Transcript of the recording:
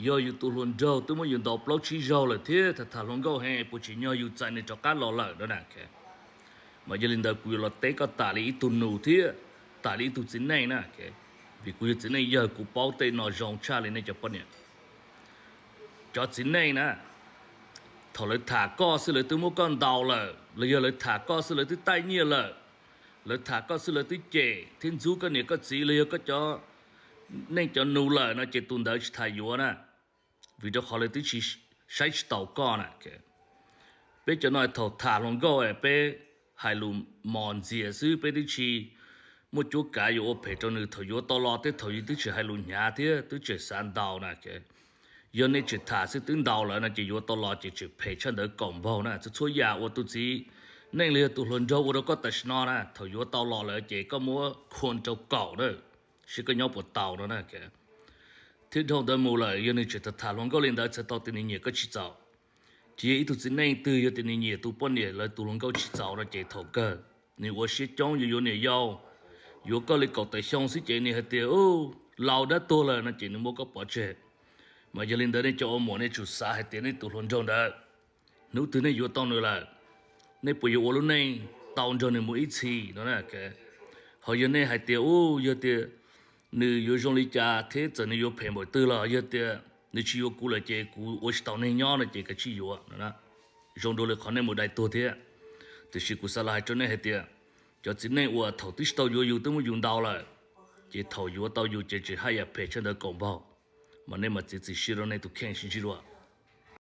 yog yus tus hluas nraug twb muab yus ntaus plaub tsib zaug lawm thiab tham tham hluas nkauj heev, puas tsim nyog yus txais nws rov qab los lawm no na. Mas yog li ntawd kuv yuav los teb koj tas li ib tug nus thiab tas li ib tug txiv neej na, vim kuv yog txiv neej yawg kuv paub tej no zoo tshaj li nej cov poj niam. Cov txiv neej na, thaum lawv tham koj xwb lawv twb muab koj ntaus lawm, los yog lawv tham koj xwb lawv twb taij nyiaj lawm, lawv tham koj xwb lawv twb cem thiab ntxub koj niam koj txiv los yog koj cov neej cov nus lawm no ces tus ntawd tsis tham yuav na, vim rau qhov lawv twb tsis saib tsis taus koj na. Peb cov no thaum tham hluas nkauj peb hais lus mos ntxias xwb, peb twb tsis muaj cuab kav yuav ua phem rau nws. Thaum yuav tau los tej thaum yus twb tsis hais lus hnyav thiab twb tseem xav ntaus na. Yog nej tseem tham xwb twb ntaus lawm no ces yuav tau los ces tseem phem tshaj ntawd kaum npaug na. Txhua txhua yam uas tus txiv neej los yog tus hluas nraug ua rau koj tam sim no na, thaum yuav tau los lawm ces koj muab khua rau kaum na, seb koj nyob puas tau no na. Thiab dhau ntawd mus lawm yog nws tseem tham tham hluas nkauj li ntawd txhais tau tias nws nyiam koj tsis txaus. Ces yog ib tug txiv neej twg yog tias nws nyiam tus poj niam lawv tus hluas nkauj tsis txaus no ces thaum kawg nws ua siab coob yuav yuav niam yau, yuav koj li kaum tawm xyoo xwb ces nws hais tias, u, laus dab tuag lawm no ces nws muab koj pov tseg. Mas yog li ntawd nej cov ua muam nej tsum xav hais tias nej tus hluas nraug ntawd, hnub twg nej yuav tau nws lawm, nej puas yuav ua lub neej tau nrog nws mus ib txhis no na. Ho yog nej hais tias, u, yog tias nws yuav zoo li cas thiab txawm nws yuav phem npaum twg los yog tias nws tsis yuav kuv lawm ces kuv ua tsis tau neeg nyob no ces kav tsij yuav no. Zoo dua li qhov nej mus dai tuag thiab. Tiam sis kuv xav los hais rau nej hais tias, cov txiv neej uas thaum twb tsis tau yuav yus twb muab yus ntaus lawm, ces thaum yuav tau yus ces tseem haj yam phem tshaj ntawd kaum npaug. Mas nej mam txiav txim siab rau nej tus kheej sib ntsib dua.